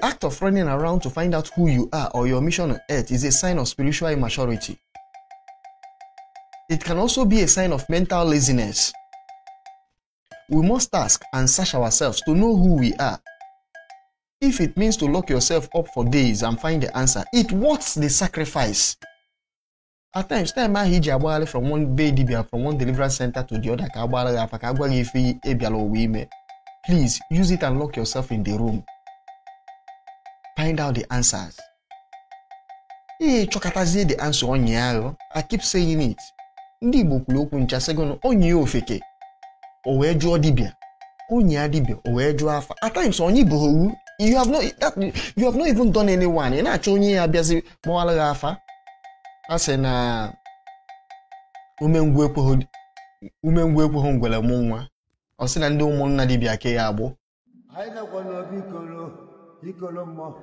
act of running around to find out who you are or your mission on earth is a sign of spiritual immaturity. It can also be a sign of mental laziness. We must ask and search ourselves to know who we are. If it means to lock yourself up for days and find the answer, it worth the sacrifice. At times, time I hiji from one baby from one deliverance center to the other. Please use it and lock yourself in the room. Find out the answers. Chokatazie the answer on yaro. I keep saying it. Ndi bokuloku nchasegono onye ofeke. Owejo dibia. Onye adibia owejo afa. At times onye bohu. You have not even done anyone. You na chonye abiazi mwala afa. Ase na umengwe po hongwele monwa. Ose na ndi umonna dibia ke ya abo. Haina kwa no IKOLO mo.